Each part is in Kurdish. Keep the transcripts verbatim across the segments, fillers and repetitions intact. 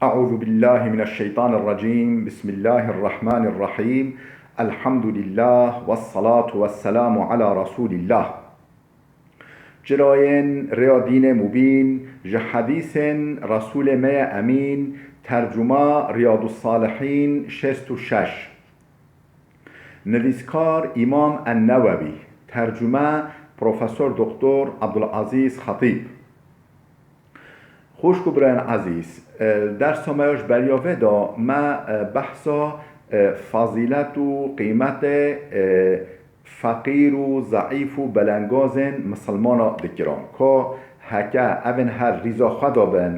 أعوذ بالله من الشيطان الرجيم. بسم الله الرحمن الرحيم. الحمد لله والصلاة والسلام على رسول الله. Çirayên rêya dînê mubîn, ji hedîsên Resûlê me ye Emîn, tercuma Riyadussalihîn şêst û şeş. Nivîskar Îmam En-Newewî, tercume Profesor Doktor Abdulazîz Xetîb. Xwişk û birayên ezîz, e, dersa me ya ji beriya vê de me, e, behsa, e, fazîlet û qîmetê, e, feqîr û zeîf û belengazên misilmana dikirin. Ka heke evên her rîza xwe de bin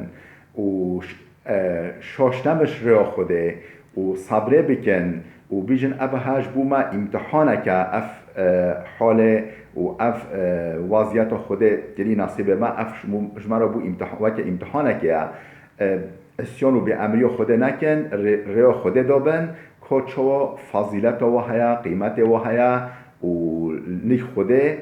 û ş-, e, şaş nebin ji rêya Xwedê û sebrê bikin û bîjin, ev he ji bo me îmtihaneke, ev, e, halê û ev, e, waziyeta Xwedê kirî nesîbê me, ev ji bo, ji me re bû îmtiha-, weke îmtihanekê ye. E, isyan û bêemriya Xwedê nekin, rê-, rêya Xwedê de bin, ka çawa fazîleta we heye, qîmetê we heye û nîk Xwedê,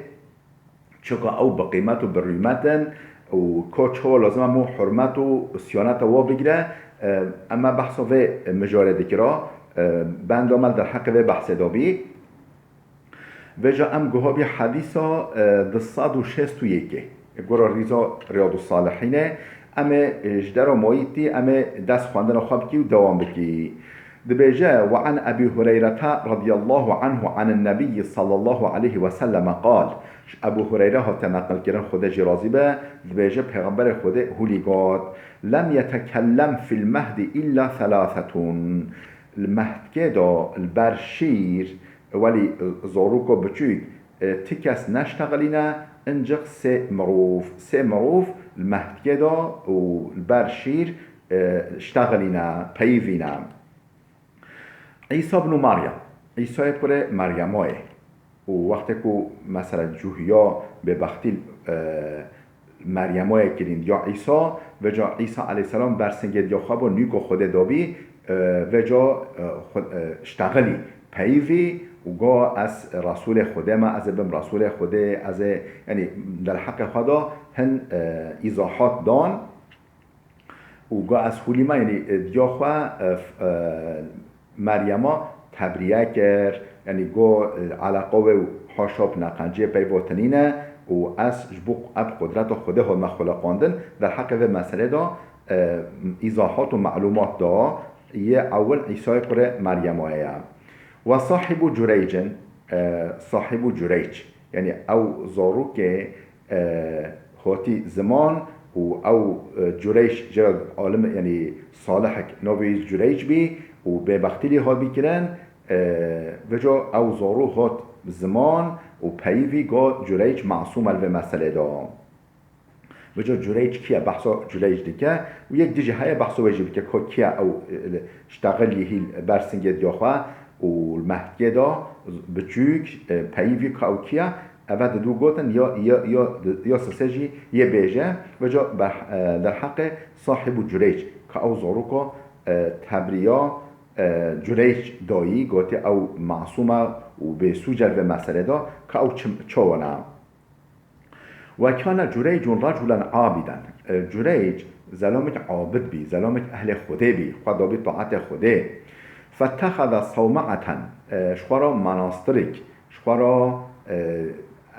çika ew bi qîmet û bi rûmet in û ka çawa lazim e hûn hurmet û siyaneta wa bigire, e, em ê behsa vê mijarê dikira, e, benda me li derheqê vê behsê de bî. Vêca em guha bî hedîsa, e, du sed û şêst û yekê. Gora rîza Riyadussalihînê, em ê, e, ji dera mayîtî, em ê dest xwendina xwe bikî û dewam bikî. Dibêje, "Ve an Ebî Hureyrete radiyallahu anhu anin Nebiyyi sallallahu aleyhi ve selleme qal." Ji Ebû Hureyre hate neqil kirin, Xwedê jê razî be, dibêje, Pêxemberê Xwedê hûlî got, "Lem yetekellem fil mehdi illa thalathetun." Li mehdkê de, li ber şîr, welî, e, zarûka biçûk, e, ti kes neştexilîne, incik sê mirov. Sê mirov li mehdkê de û li ber şîr, e, ştexilîne, peyivîne. Îsa ibn Meryem, Îsayê kurê Meryema yê. Û wextê ku mesela cuhiya bêbextî, e, Meryema yê kirîn diya Îsa, vêca Îsa aleyhisselam ber singê diya xwe bû, nûka Xwedê dabî, e, vêca, e, xwe, e, ştexilî, peyivî û got, "Ez Resûlê Xwedê me, ez ê bim Resûlê Xwedê, ez ê," yanî derheqê xwe de hin, e, îzahat dan. Û ga ez hûlî me, yanî, e, diya xwe, e, f-, e, Meryema tebriye kir, yanî go, e, eleqa wê û haşa bi neqenciyê peyva tinîne û ez ji bo ev qudreta Xwedê hatime xuliqandin, derheqê vê meselê de, e, îzahat û melumat da, yê ewil Îsayê kurê Meryema ye. Ve sahîbû Cureycin, e, sahîbû Cureyc, yanî ew zarokê, e, hatî ziman û ew, e, Cureyş jê re alim, yanî salihek navê wî Cureyc bî û bêbextî lê hat bî kirin, e, vêca ew zaro hat ziman û peyivî got Cureyc masûm e li vê meselê de. Vêca Cureyc kî ye? Behsa Cureyc dike û yek dî jî heye behsa wê jî bike, ka kî ye ew, e, ştexilî hîl ber singê diya xwe û li mehdkê de biçûk, e, peyivî ka ew kî ye? Eve di dû gotin ya, ya, ya, ya sisê jî yê bêje. Vêca ber-, e, derheqê sahîbû Cureyc, ka ew zaroka, e, tebriya, e, Cureyc dayî, gotî ew masûm e û bêsûc e li vê meselê de, ka ew çi, çawa ne? Ve kâne Cureycun raculen abiden. E, Cureyc zelamek abid bî, zelamek ehlê Xwedê bî, xwe dabî taetê Xwedê. Fettexeze sawme'eten, e, ji xwe re menastirik, ji xwe re, e,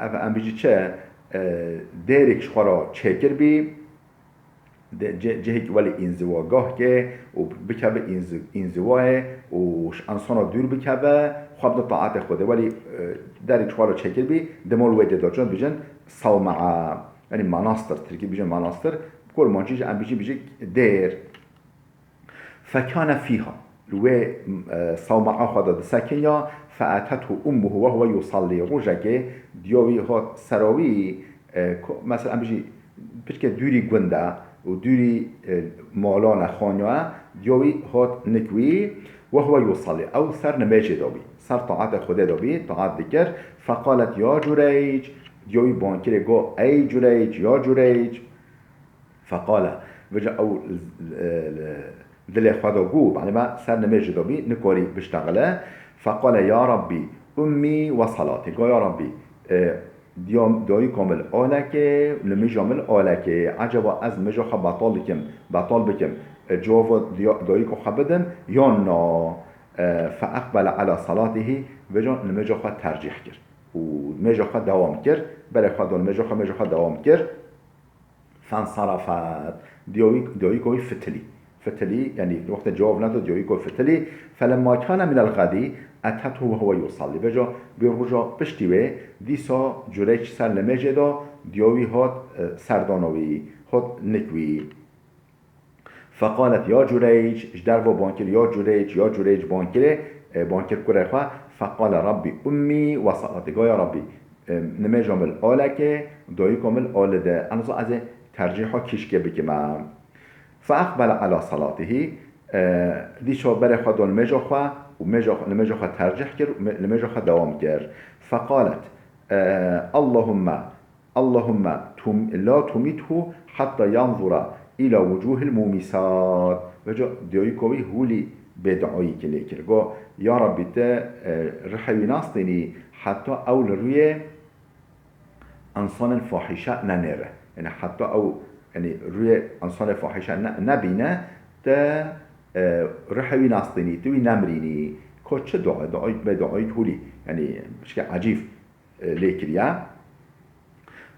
ev em bijî çi, e, dêrik ji xwe re çêkir bî, de-, ce-, cihek welê înziwagahkê û bikeve înzi-, înziwayê û ji ensana dûr bikeve, xwe bide taetê Xwedê. Welî, e, derek ji xwe re çêkir bî, dema li wê dê de çûn dibêjin sawmea, yanî manastir, tirkî dibêjin manastir, bi kurmancî jî em bijî bijî dêr. Fekane fîha. Li wê, e, sawmea xwe de disekiniya, feetethu ummuhu ve huve yusallî. Rojekê diya wî hat sera wî, e, ko-, mesela em bijî piçke dûrî gund e û dûrî, e, malan e, xaniya ye, diya wî hat nik wî, ve huve yusallî. Ew ser nimêjê de bî, ser taetê Xwedê de bî, taet dikir. Feqalet ya Cureyc, diya wî bang kirê got, ey Cureyc, ya Cureyc. Feqale, vêca ew, e, dilê xwe de got, yanî me ser nimêjê de bî, nikarî biştexile. Feqale, ya Rabbî, ummî ve salatî. Got, ya Rabbî, e, Diya-, dayika min li alekê, nimêja min li alekê. Ecaba ez nimêja xwe betal dikim, betal bikim, e, civava diya-, dayika xwe bidim, yan na? E, fe eqbele ala salatihî, vêca nimêja xwe tercîh kir. Û nimêja xwe dewam kir, berê xwe da nimêja xwe, nimêja xwe dewam kir. Fensarafet. Diyawî-, diyawîka wî fitilî. Fitilî, yanî wextê cewab nedo, diyawîka wî fitilî. Felemma kane minel xedî, etethu ve huve yusallî. Vêca bê roja piştî wê, dîsa Cureyc ser nimêjê de, diyawî hat, e, serdana wî, hat nik wî. Feqalet ya Cureyc, ji derva ban kir, ya Cureyc, ya Cureyc ban kirê, e, ban kir kurê xwe. Feqale Rabbî ummî ve salatî. Ga ya Rabbî, e, nimêja min li alekê, dayika min li alê de. Eniza ez ê tercîha kîşkê bikime. Feeqbele ala salatihî, e, dîsa berê xwe da nimêja xwe û mêja xwe, nimêja xwe tercîh kir û me-, nimêja xwe dewam kir. Feqalet, e, Allahumme Allahumme tum-, la tumithu hatta yanzura ila wucuhil mumisat. Vêca diyayîka wî hûlî bêduayîkî lê kir. Got, ya Rabbî, te, e, rihê wî nastînî heta ew li rûyê insanên fahîşe nenêre. Yanî heta ew, yanî rûyê insanê fahîşe ne-, nebîne, te, e, rihê wî nastînî, tu wî nemrînî. Ko çi dua, duayîk bêduayîk hûlî. Yanî pişke ecîb, e, lê kiriye.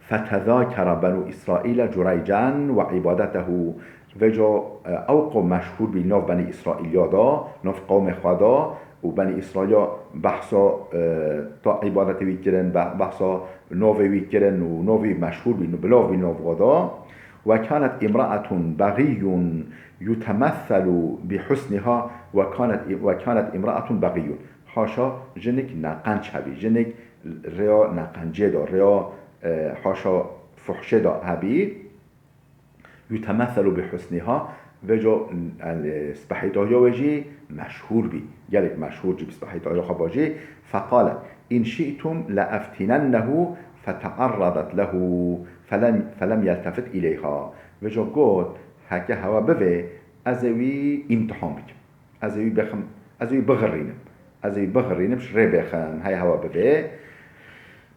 Fetezakere Benû Îsraîle Cureycen ve îbadetehu. Vêca, e, ew qom meşhûr bî nav Benî Îsraîliya de, nav qewmê xwe de û Benî Îsraîliya behsa, e, ta îbadetê wî kirin, be-, behsa navê wî kirin û navê wî meşhûr bî, bilav bî nav wan de. Ve kanet imraetun begiyyun yutemesselu bi husniha ve kanet, ve kanet imraetun begiyyun. Haşa jinik neqenc hebî, jinik rêya neqencê de, rêya, e, haşa fuhşê de hebî. Yutemesselu bi husniha, vêca, e, spehîtahiya wê jî meşhûr bî. Gelek meşhûr cî bi spehîtahiya xwe ba jî. Feqalet, in şi'tum le eftinennehu fetearradet lehu felem, felem yeltefit ileyha. Vêca got, heke hewa bivê, ez ê wî îmtihan bikim. Ez ê wî bêxim, ez ê wî bixirînim. Ez ê wî bixirînim, ji rê bêxim, hey hewa bivê.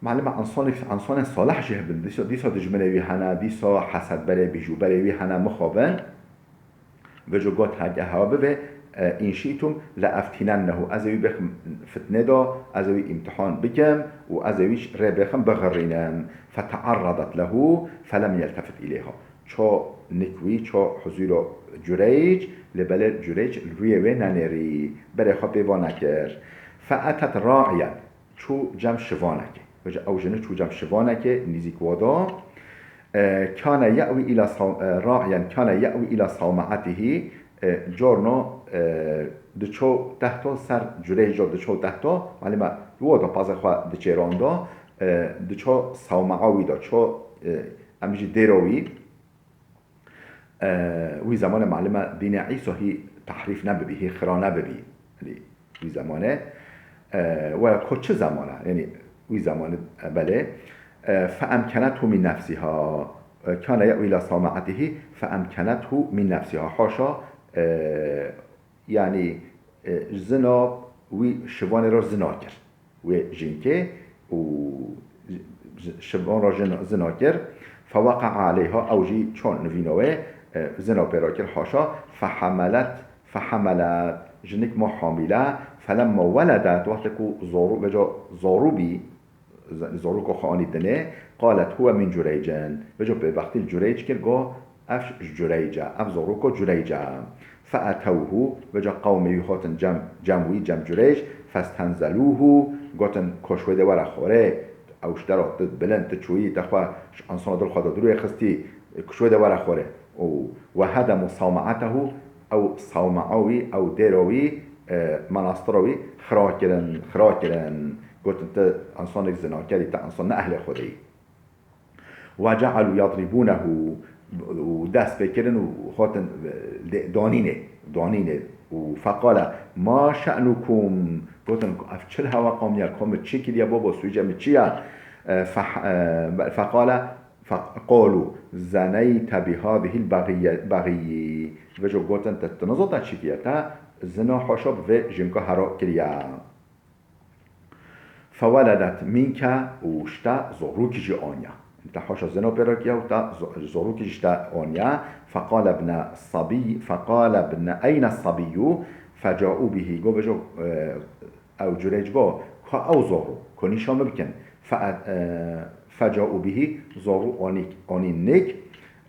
Malime ensanê, ensanên salih jî hebin. Dîsa, dîsa dijminê wî hene, dîsa hesedberê, bîjûberê wî hene, mixabin. Vêca got, heke hewa bivê, e, in şi'tum le eftinennehu. Ez ê wî bêxim fitnê de, ez ê wî îmtihan bikim û ez ê wî ji rê bêxim, bixirînim. Fetearradet lehu felem yeltefit ileyha. Ça nik wî, ça huzûra Cureyc, lê belê Cureyc li rûyê wê nenêrî, berê xwe pê va nekir. Feetet ra'iyen, çû cem şivanekê. Vêca ew jini çû cem şivanekê, nîzîk wa da. E, kane ye'wî îla saw-, e, ra'iyen kane ye'wî îla sawme'etihî, e, carna, e, diço tehta ser Cureyca, diço tehta, malime wa da pazê xwe diçêranda, e, diço sawme'a wî da, ço, e, em jî dêra wî, E, wî zemanê malime dînê Îsa hî tehrîf nebibî, hî xira nebibî. Yanî wî zemanê, e, weya ko çi zemana, yanî wî zemanê, e, belê, e, feemkenethu min nefsiha, e, kane ye'wî ila sawme'etihî, feemkenethu min nefsiha. Haşa, e, yanî, e, zina wî şivanê re zina kir. Wê jinkê û j-, j-, şivan re jin-, zina kir. Feweqe'a aleyha, ew jî çon nivîna wê, e, zina pê re kir, haşa. Fehemelet, fehemelet, jinik ma hamîle. Felemma weledet, wextê ku zarû, vêca zarû bî, z-, zarûka xwe anî dinê, qalet huwe min Cureycin. Vêca pêbextî li Cureyc kir, got, ev ji Cureyc e, ev zarûka Cureyc e. Feetewhu, vêca qewmê wî hatin cem, cem wî, cem Cureyc, festenzelûhu, gotin, ku ji wê de were xwarê, ew ji te re tu bilind, tu çûyî, te xwe ji ensana dil xwe de dûrê xistî, ku ji wê de were xwarê. Û wehedemû sawme'etehu, ew sawme'a wî, ew dêra wî, e, manastira wî xira kirin, xira kirin. Gotin, tu ensanek zinakerî, tu ensan ne ehlê Xwedê yî. Ve ce'elû yadribûnehu, û dest pê kirin û hatin, e, danînê, danînê. Û feqale, ma şe'nukum? Gotin, ev çi li hewa qamiya, ka min çi kiriye baba, sûcê min çi ye? E, fe-, e, feqale, fe-, qalû, zeneyte bi hazihil begiyye-, begiyyi. Vêca gotin, te, te niza te çi kiriye, te zina haşa bi vê jinka hera kiriye. فولدت منك û ji te zorokî jî aniya. Te haşa zina pê re kiya û te zo-, zorokî jî ji te aniya. فقال ابن الصبي، فقال ابن، أين الصبي؟ فجاءوا به. Go vêca, e, ew Cureyc go, ka ew zoro, ka nîşa min bikin. Fe-, e, فجاءوا به, zoro anî-, anîn nik,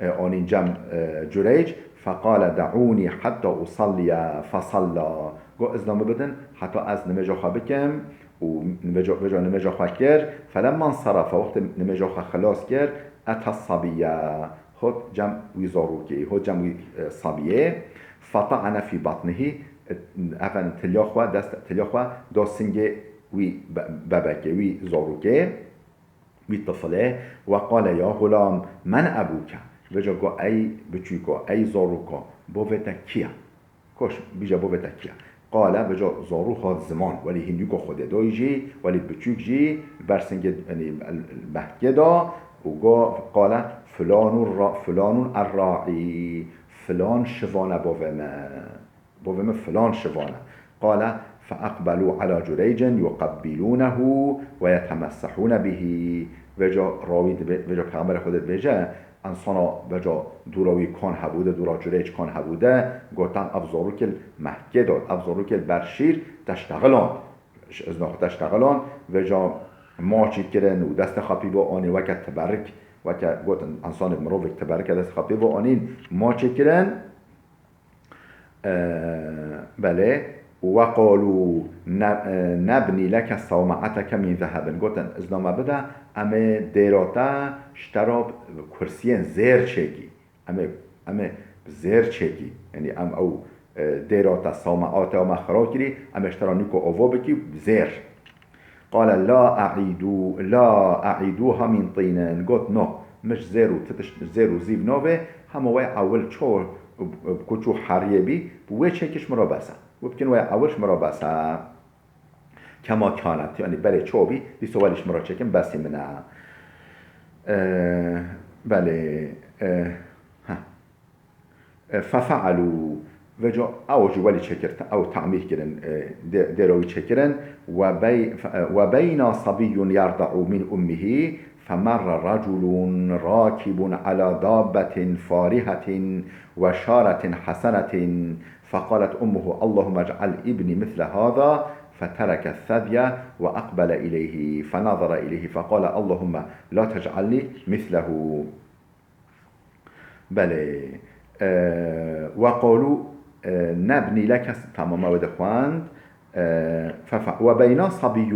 e, anîn cem, e, Cureyc. فقال دعوني حتى أصلي فصلى. Go, izna min bidin, heta ez nimêja xwe bikim û nimêja, vêca nimêja xwe kir. فلما انصرف, wextê nimêja xwe xilas kir, أتى الصبي, hot cem wî zarokê, hot cem wî, e, sabiyê. فطعن في بطنه, e, efendim, tilya xwe, dest tilya xwe da singê wî be-, bebekê, wî zarokê, wî tifilê. وقال يا غلام من أبوك؟ Vêca go, ey biçûko, ey zaroka, bavê te kî ye? Koş, bîje bavê te kî ye? قال, vêca zarok hat ziman, welî hînîka Xwedê dayî jî, welî biçûk jî, ber singê, yanî, mehkê da û go, قال فلان الر-، فلان الراعي, filan şivan e bavê me. Bavê min filan şivan e. قال فأقبلوا على جريج يقبلونه ويتمسحون به. Vêca rawî dibê-, vêca Peyxemberê Xwedê dibêje, ensana vêca dûra wî kan hebû de, dûra Cureyc kan hebû de, gotan ev zarokê li mehkê da, ev zarokê li ber şîr te ştexilan. Ji izna xwe te ştexilan, vêca maçî kirin û destê xwe pê ve anîn weke tiberik, weke gotin ensanê mirovek tiberik e destê xwe pê ve anîn, maçê kirin. E, belê. وقالوا ن-، e, نبني لك صومعتك من ذهب. Gotin, izna me bide, em ê dêra te ji te re kursiyên zêr çêkî. Em ê, em ê zêr çêkî. Yanî em ew, e, dêra te, sawmeata me xira kirî, em ê ji te re nûka ava bikî, zêr. قال لا أعيد، لا أعيدها من طين. Got, no, min ji zêr û titiş, zêr û zîv navê, hema wey ewil ço, bi kuç û heriyê bî, bi wê çêkî ji min re bes e. Wê bikin wey ewil ji min re bes e. كما كانت, yanî berê ço bî, dîsa welî ji min re çêkin, besî min e. E, belê, e, heh. E, ففعلوا, vêca ew jî welî çêkir, ew tamîr kirin, e, dê-, dêra wî çêkirin. وبي-، ف-، e, وبينا صبي يرضع من أمه فمر رجل راكب على دابة فارهة وشارة حسنة فقالت أمه اللهم اجعل ابني مثل هذا فترك الثدي وأقبل إليه فنظر إليه فقال اللهم لا تجعلني مثله. Belê. E, وقالوا, e, نبني لك, tamam, ew de xwend. E, فف-، وبينا صبي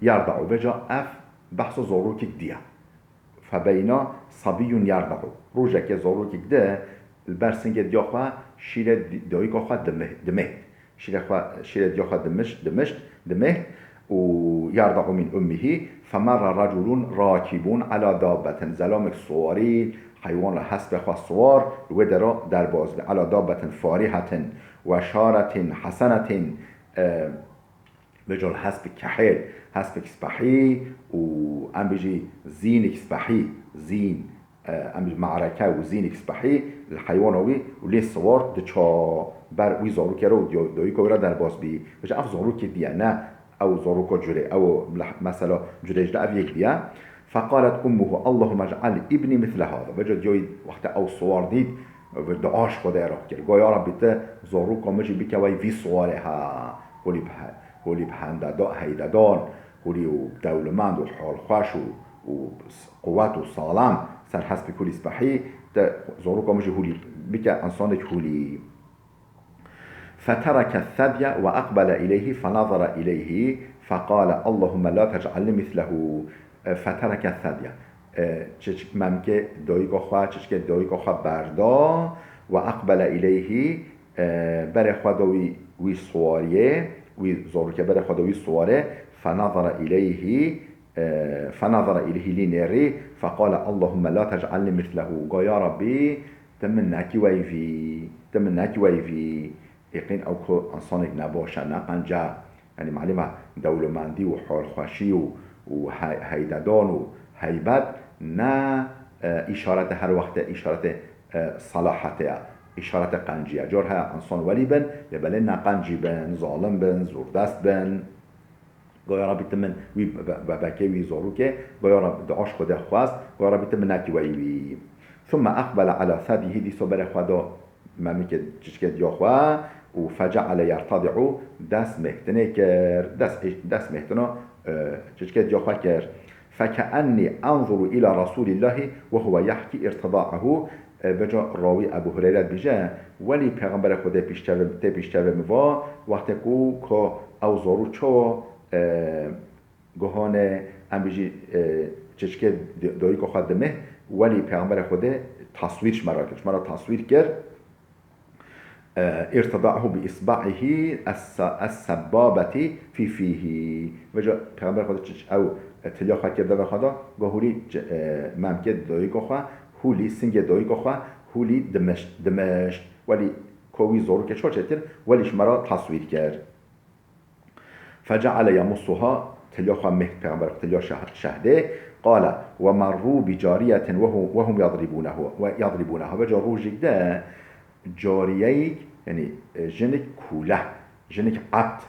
يرضع. Vêca ev behsa zarokek diye. فبينا صبي يرضع. Rojekê zarokek di li ber singê diya xwe şîrê di-, dayika xwe dimih-, dimêht. Şîrê xwe, şîrê diya xwe dimiş-, dimişt, dimêht. û يرضع من أمه فمر رجل راكب على دابة. Zelamek siwarî, heywan re, hespê xwe siwar, li wê dera derbas bî. على دابة فارهة وشارة حسنة. E, Vêca li hespek kehêl, hespek spehî û em bijî zînek spehî, zîn, e, em bijî me'reke û zînek spehî li heywana wî û lê siwar diça ber wî zarokê re û diyo-, dayika wî re derbas bî. Vêca ev zarokê diye, ne ew zaroka curê, ew li, mesela curê ji de ev yek diye. فقالت أمه اللهم اجعل ابني مثل هذا. Vêca diyayî wextê ew siwar dît, dua ji Xwedê re kir. Got, ya Rabbî, tu zaroka min jî bike wey vî siwarê ha. Holî bi he-, holî bi hende da, heyde dan, holî û dewlemend û halxweş û, û s-, quwet û salam ser hespê holî spehî, tu zaroka min jî holî bike, ensanek holî. فترك الثدي وأقبل إليه فنظر إليه فقال اللهم لا تجعلني مثله. E, فترك الثدي. E, çiçik memkê dayika xwe, çiçikê dayika xwe berda, وأقبل إليه, e, berê xwe da wî, wî siwariyê, wî zarokê berê xwe da wî siwarê, فنظر إليه, e, فنظر إليه, lî nêrî, فقال اللهم لا تجعلني مثله. Got, ya Rabbî, tu min nekî wey vî, tu min nekî wey vî. Yaqîn ew ku ensanek nebaş e, ne qenc e. Yanî malûm e dewlemendî û halxweşî û, û he-, heydedan û heybet ne, e, îşarete her wextê, îşarete, e, selahetê ye. Îşarete qencî ye. Car heye ensan welî bin, lê belê ne qencî bin, zalim bin, zordest bin. Go ya Rabbî tu min wî be-, bebekê wî zorûkê, go ya Rabbî dua ji Xwedê xwest, go ya Rabbî tu min nekî weyî wî. Thumme eqbele ala thedyihi, dîsa berê xwe da memikê çiçkê diya xwe û feceale yertadi'u, dest mehtinê kir, dest, dest mehtina, e, çiçkê diya xwe kir. Fekeennî enzuru ila Resûlîllahî we huwe yehkî irtida'ehu, e, veca rawî Ebu Hureyre dibêje, welî Pêxemberê Xwedê pîştevê, tê pîştevê min va, wextê ku ka ew zarû çawa, e, guhanê, em bijî, e, çiçkê di-, dayika xwe dimih, welî Pêxemberê Xwedê taswîr ji me re kir, ji me re taswîr kir. E, irtida'ehu bi isba'ihî es-, es-sebbabeti fî fîhî. Veca Pêxemberê Xwedê çi, ew, e, tilya xwe kir devê xwe de, go hûlî çi, e, memkê dayika xwe, hûlî singê dayika xwe, hûlî dimişt, dimişt. Welî ko wî zorûkê çawa çêkir, welî ji me re taswîr kir. Feceale yemussuha, tilya xwe mihd Pêxember, tilya şeh-, şehdê. Qale, "Ve merrû bi cariyetin ve hum, ve hum yadribûnehu, ve yadribûneha." Veca rojêk de cariyeyek, yanî, e, jinik kûle, jinik ebd,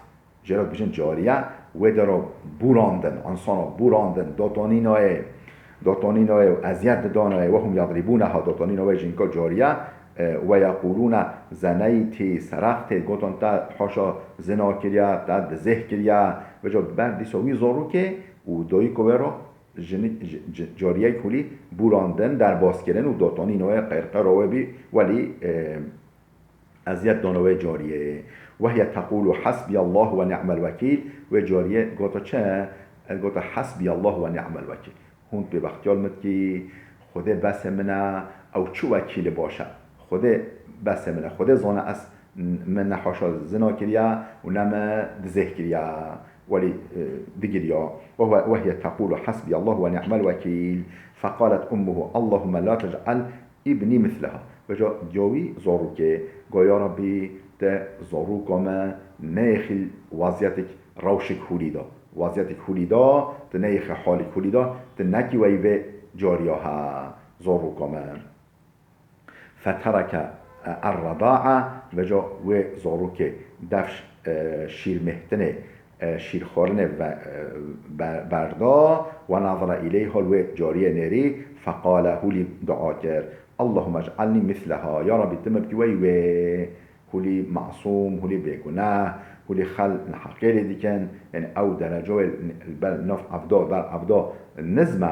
jê re dibêjin cariye, wê dera bûrandin, insana bûrandin, dotonînayê, dotonînayê û eziyet didanayê, "Ve hum yadribûneha", dotonîna wê jinka cariye, e, "Ve yeqûlûne zeneyti seraqtê", gotan te haşa zina kiriye, te dizêh kiriye, veca ber dîsa wî zarokê û dayika wê re jinik, ji, ji, cariyek hûlî bûrandin, derbas kirin û dotonîna wê qêrqera wê bî, welî, e, eziyet dana wê cariyê. "Ve hiye teqûlu hasbiyallahu ve ni'mel wekîl", wê cariyê gota çi? E, gota, "Hasbiyallahu ve ni'mel wekîl." Hûn bêbextiya li min dikî, Xwedê besê min e, ew çi wekîlê baş e? Xwedê besê min e, Xwedê zane ez, min ne haşa zina kiriye û ne min dizêh kiriye. Welî, e, digiriya. "Ve huve, ve hiye teqûlu hasbiyallahu ve ni'mel wekîl." Feqalet ummuhu, "Allahümme la tec'al ibnî misleha." Veca diya wî zarokê, go, "Ya Rabbî, te zaroka me neyêxî waziyetek rewşek hûlî da. Waziyetek hûlî da, tu neyêxî halek hûlî da, tu nekî weyî vê cariya he, zaroka me." Fetereke, e, erreda'a, veca wê zarokê def, e, şîrmihtinê, e, şîrxwarinê ve, e, be-, berda, ve nazara îleyha, wê cariyê nêrî, feqale, hûlî dua kir, "Allahümme ec'alnî misleha", ya Rabbî, tu min bikî weyî wê. Hûlî masûm, hûlî bêguneh, hûlî xel neheqê lê dikin. Yanî ew dereca wê li ber nav evda, ber evda nizm e,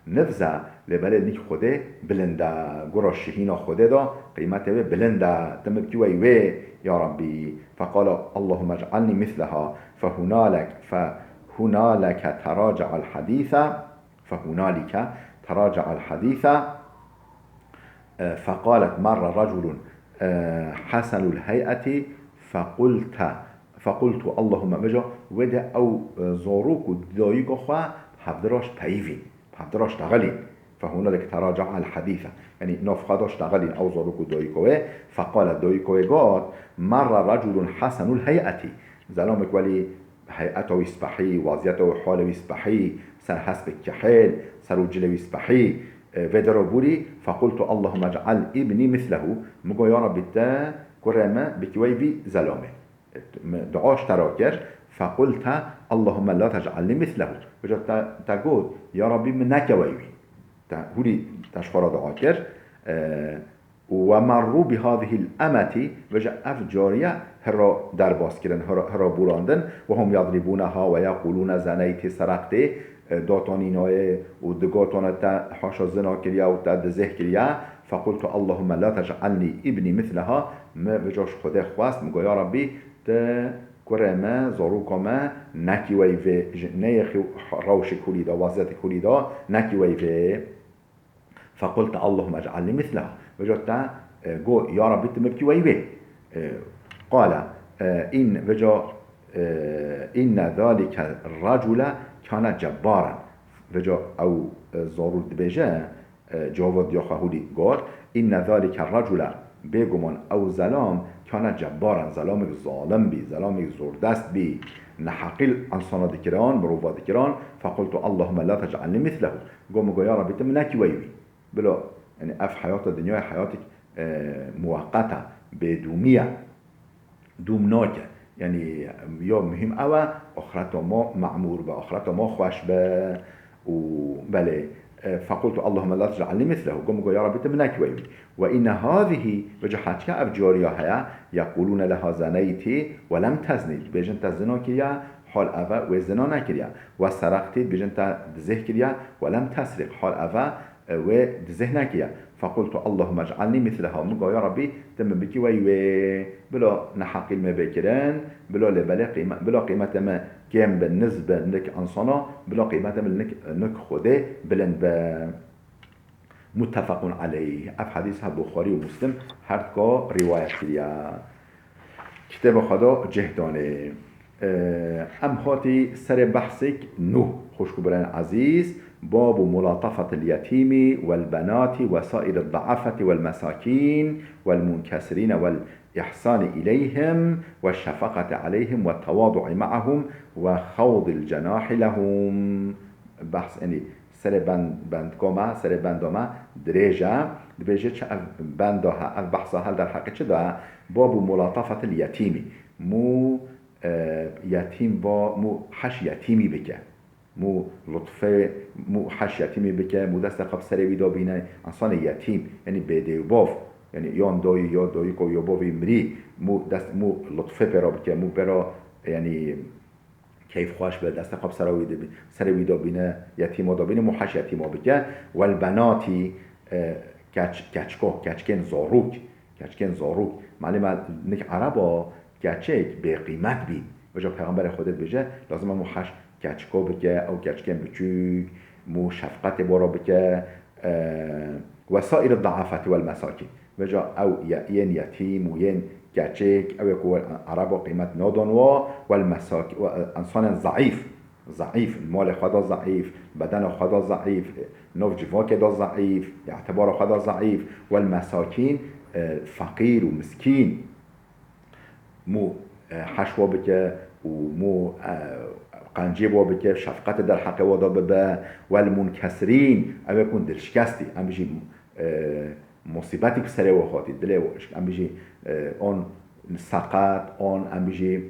nifz e, lê belê nîk Xwedê bilind e. Gura şihîna Xwedê de qîmetê wê bilind e. Tu min bikî weyî wê, ya Rabbî. Feqala, "Allahümme ec'alnî misleha." Fehunalek, fehunaleke teracaal hadîse. Fehunalike teracaal hadîse. E, feqalet, "Merre reculun, e, hasenul hey'eti, fequlte, fequltu, Allahümme", veca wê de ew, e, zarok û dayika xwe hevdiraş peyivîn, hevdiraş teğilîn. Fehunalike teracaal hadîse. Yanî nav xwe daş teğilîn ew zarok û dayika wê. Feqalet, dayika wê got, "Merre reculun hasenul hey'eti." Zelamek welî heyeta wî spehî, waziyeta wî, halê wî spehî, ser hespê kehêl, ser û cilê wî spehî, e, vê dera bûrî, fequltu, "Allahümme ec'al ibnî mislehu." Min got, "Ya Rabbî, te kurê me bikî wey vî zelamê." E, min dua ji te re kir, fequlte, "Allahümme la tec'alnî mislehu." Veca te, te got, "Ya Rabbî, min neke wey wî." Te hûrî te ji xwe re dua kir. E, "Ve merrû bi hazihil emeti", veca ev cariye hira derbas kirin, hira, hira bûrandin, "ve hum yadribûneha ve yeqûlûne zeneyti sereqtî", e, datanînayê û digatane te haşa zina kiriye û te dizêh kiriye. "Fequltu Allahümme la tec'alnî ibnî misleha", min veca ji Xwedê xwest, min got, "Ya Rabbî, tu kurê me, zaroka me, nekî wey vê, ji, neyêxî rewşek hûlî da, waziyetek hûlî da, nekî wey vê." Fequlte, "Allahümme ec'alnî misleha." Veca te, e, got, "Ya Rabbî, tu min bikî wey wê." E, qale, e, in, veca, e, "Inne zalike racule kane cebbaren." Veca ew, e, zarok dibêje, e, cava diya xwe hûlî got, "Inne zalike racule", bêguman ew zelam, "kane cebbaren", zelamek zalim bî, zelamek zordest bî, neheqî li insana dikiran, mirova dikiran. "Fequltu Allahümme la tec'alnî mislehu." Got, min got, "Ya Rabbî, tu min nekî wey wî." Bila, yanî ev heyata dinyayê heyatek, e, muweqet e, bêdûmî ye. Dûm nake. Yanî, ya muhîm ew e, axireta me memûr be, axireta me xweş be. Û belê, e, فقلت اللهم لا تجعلني مثله. Got, min got, ya Rabbî, tu min nekî weyî. وإن هذه, vêca heçka ev cariya heye, يقولون لها زنيت ولم تزني. Dibêjin te zina kiriye, hal ev e, wê zina nekiriye. وسرقت, dibêjin te dizêh kiriye, ولم تسرق, hal ev e, e, wê dizêh nekiriye. فقلت اللهم اجعلني مثلها. Min got, ya Rabbî, tu min bikî weyî wê. Bila neheqî li me bê kirin, bila lê belê qîme-, bila qîmetê me kêm be, niz be nik insana, bila qîmetê me nik, nik Xwedê bilind be. متفق عليه. Ev hedîs he Buxarî û Muslim her dika rîwayet kiriye. Kitêba xwe de cih danê. Em hatî serê behsek nû, xwişk û birayên ezîz, باب ملاطفة اليتيم والبنات وسائر الضعفة والمساكين والمنكسرين والإحسان إليهم والشفقة عليهم والتواضع معهم وخفض الجناح لهم. Behs, yanî, serê bend, bendka me, serê benda me dirêj e. Dibêje çi ev benda he, ev behsa he li derheqê çi de ye? باب ملاطفة اليتيم. Mû, e, yetîm va, mû heş yetîmî bike. Mû lutfê, mû heş yetîmî bike, mû destê xwe bi serê wî de bîne, însanê yetîm, yanî bêdê û bav. Yanî yan dayî ya dayika ya bavê mirî, mû dest, mû lutfê pê re bike, mû pê re, yanî, keyfxweş be, destê xwe bi sera wî de bî-, serê wî de bîne, yetîma de bîne, mû heş yetîma bike. والبنات, e, keç-, keçika, keçikên zarok, keçikên zarok. Malê me nik ereba keçik bêqîmet bîn. Vêca Pêxemberê Xwedê dibêje, lazim e mû heş keçika bike, ew keçikên biçûk, mû şefqetê bo re bike. E, وسائر الضعفة والمساكين. Vêca ew ye-, yên yetîm û yên keçik, ew ê ku ereba qîmet nadon wa, والمساكين, û, e, însanên zeîf, zeîf, malê xwe de zeîf, bedena xwe de zeîf, nav civakê de zeîf, îtibara xwe de zeîf, والمساكين, e, feqîr û miskîn. Mû, e, heş wa bike û mû, e, qencê wa bike, şefqetê derheqê wa de bibe. والمنكسرين, ew ê ku dilşikestî, em bijî, e, musîbetî bi serê wa hatî, dilê wa, em bijî, e, on seqet, on em bijî,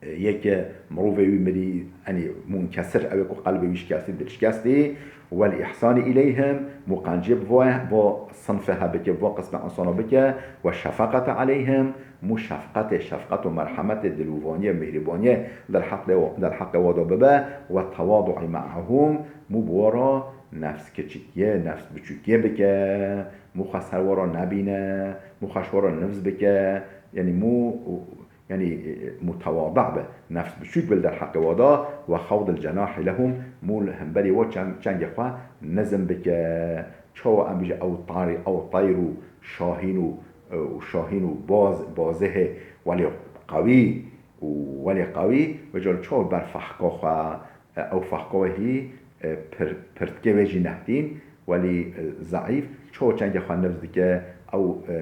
e, yeke mirovê wî mirî, yanî munkesir, ew ê ku qelbê wî şikestî, dilşikestî. والإحسان إليهم, mû qencê bi vo, vo sinfê he bike, vo qismê insana bike. والشفقة عليهم, mû şefqetê, şefqet û merhemetê, dilûvaniyê, mîhrîbaniyê derheqê wa, derheqê wa de bibe. والتواضع معهم, mû bi wa re nefs kiçikiyê, nefs biçûkiyê bike, mû xwe ser wa re nebîne, mû xwe ji wa re nifz bike, yanî mû, yanî, e, mutewada be, nefs biçûk be li derheqê wa de. وخفض الجناح لهم, mû li hemberî wa çeng-, çengê xwe nizm bike. Çawa em bijî ew tarî, ew teyr û şahîn û, e, û şahîn û baz, bazihê welê qewî û welê qewî, vêca li çawa ber fehka xwe, e, ew fehka wehî, e, pir-, pirtkê wê jî nehdîn, welî, e, zeîf, çawa çengê xwe nifz dike, ew, e,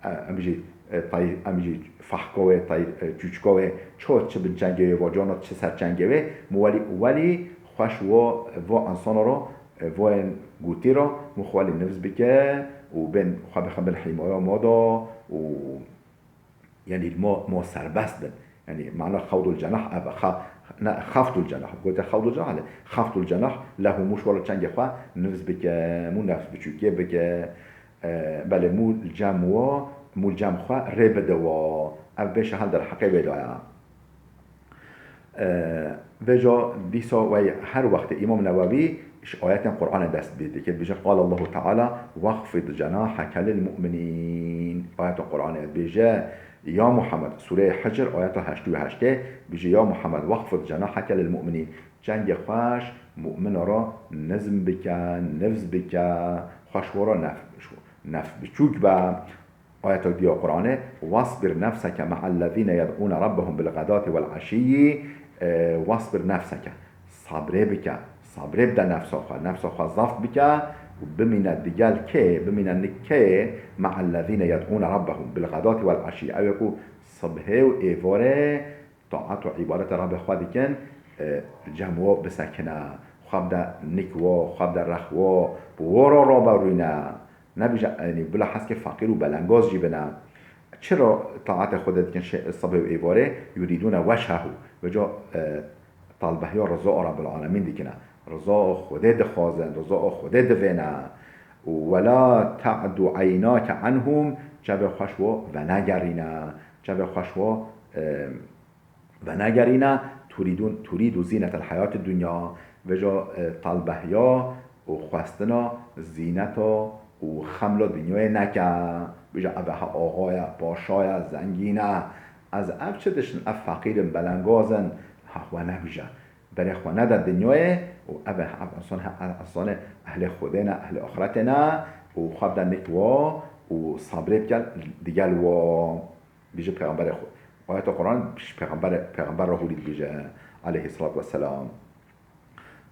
e, em jî, e, tay-, em jî fehka wê, tay-, e, çûçika wê, çawa çi bin çengê wê, va cana çi ser çengê wê, mû welî, welî xweş vo, vo insana ro, e, vo yên gotî ro, mû xwe welî nifz bike û bên xwe bixin bin hîmaya ma da û Yanî li ma, ma serbest bin. Yanî mana xewdul cenah ev e. Xa-, ne, xeftul cenah. Gote xewdul cenah le. Xeftul cenah lehu mû şwara çengê xwe nifz bike, mû nefs biçûkê bike. E, belê mû li cem wa, mû li cem xwe rê bide wa. Ev bêşe hel derheqê wê daya. E, vêca dîsa wey her wextê Îmam Newewî ji ayetên Qur'anê dest pê dike. Dibêje, قال الله تعالى واخفض جناحك للمؤمنين. Ayeta Qur'anê dibêje, ya Muhammed, Sûreyê Hicr, ayeta heştê û heştê, dibêje, ya Muhammed, واخفض جناحك للمؤمنين. Çengê xwe ji mumina re nizm bike, nifz bike, xwe ji wa re nef-, nefs biçûk be. Ayeta diya Qur'anê, واصبر نفسك مع الذين يدعون ربهم بالغداة والعشي, e, واصبر نفسك. Sabrê bike, sabrê bide nefsa xwe, nefsa xwe zeft bike û bimîne digel kê, bimîne nik kê, مع الذين يدعون ربهم بالغداة والعشي. Ew ê ku sibhê û êvarê taet û îbadeta Rabbê xwe dikin, e, cem wa bisekine, xwe bide nik wa, xwe bide rex wa, bi wa re rabe rûne. Nebêje, yanî bila heskê feqîr û belengaz jî bine. Çira taetê Xwedê dikin şe-, sibê û êvarê? Yurîdûne wechehu. Vêca, e, talbehiya riza Rabbil Alemîn dikine. Riza Xwedê dixwazin, riza Xwedê divêne. Û wela te'du eynake anhum, çavê xwe ji wa venegerîne. Çavê xwe ji wa, e, venegerîne. Turîdûn, turîdû zînetel heyatid dunya. Vêca, e, talbehiya û xwestina zîneta û xemla dinyayê neke. Bêje, ev e, ha axa ye, paşa ye, zengîn e. Ez ev çi dişin, ev feqîr in, belengaz in, ha xwe nebêje. Berê xwe nede dinyayê û ev e, ev insan, he, ev insanê ehlê Xwedê ne, ehlê axretê ne û xwe bide nik wa û sabrê bike digel wa. Bêje pêxemberê xwe. Ayeta Quran ji pêxemberê, pêxember re hûrî dibêje, aleyhissalatu vesselam.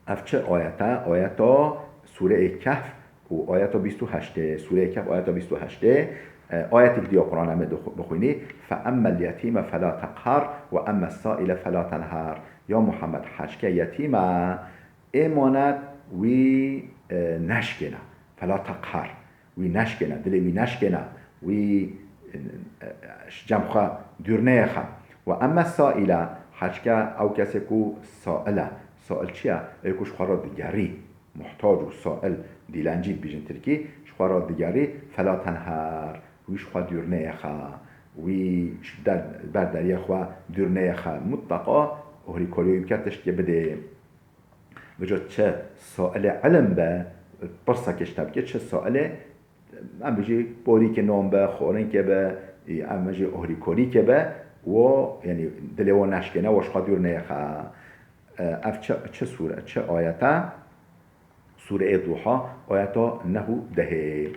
Ev çi ayet e? Ayeta Sûreyê Kehf û ayeta bîst û heştê. Sûreyê Kehf ayeta bîst û heştê. E, ayetek diya Quran em ê dixu-, bixwînî. Fe emmel yetîme fela teqher ve emmes saile fela tenher. Ya Muhammed, heçke yetîm e, ê manet wî, e, neşkêne. Fela teqher. Wî neşkêne, dilê wî neşkêne, wî, e, e, ji cem xwe dûr nêxe. Ve emme saile, heçke ew kesê ku sail e. Sail çi ye? Ê ku ji xwe re digerî. Muhtac û sail, dîlencî dibêjin tirkî, ji xwe re digerî, fela tenher, wî ji xwe dûr nêxe. Wî ji der-, ber deriyê xwe dûr nêxe. Mutleqa ohrîkariya wî bike, tiştê bidê. Vêca çi sailê ilim be, pirsekê ji te bike, çi sailê, em bijî porîkê nan be, xorinkê be, em bijî ohrîkorîkê be, wo, yanî dilê wo neşkêne, wo ji xwe dûr nêxe. E, ev çi, çi sûre, çi ayet e? Sûreyê Duha, ayeta neh û dehê.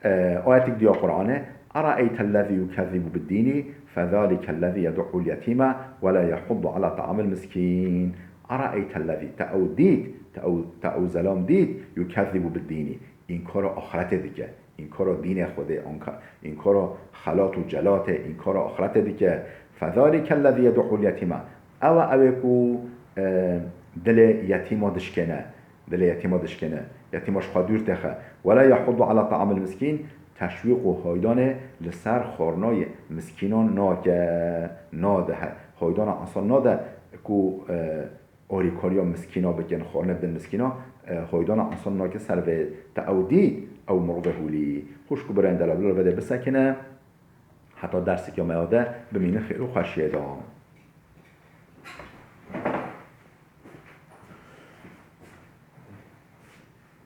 E, ayetek diya Qur'anê, "Eraeytellezî yukezzibu biddînî, fezalîkellezî yed'ul yetîme ve la yehuddu ala ta'amil miskîn." Eraeytellezî, te ew dît, te ew, te ew zelam dît, yukezzibu biddînî, înkara axretê dike, înkara dînê Xwedê, anka-, înkara xelat û celatê, înkara axretê dike. "Fezalîkellezî yed'ul yetîme." Ew e, ew ê ku, e, dilê yetîma dişkêne. Dilê yetîma dişkêne. Yetîma ji xwe dûr têxe. "Wela yahuddu ala ta'amil miskîn", teşwîq û haydanê li ser xwarnayê miskînan nake, nade. He, haydana insan nade ku, e, alîkariya miskîna bikin, xwarnê bidin miskîna, e, haydana insan nake ser vê. Te ew dît, ew mirovê hûlî. Xwişk û birayên delal, bila vê de bisekine. Heta derseke me ya de bimînin xêr û xweşiyê de.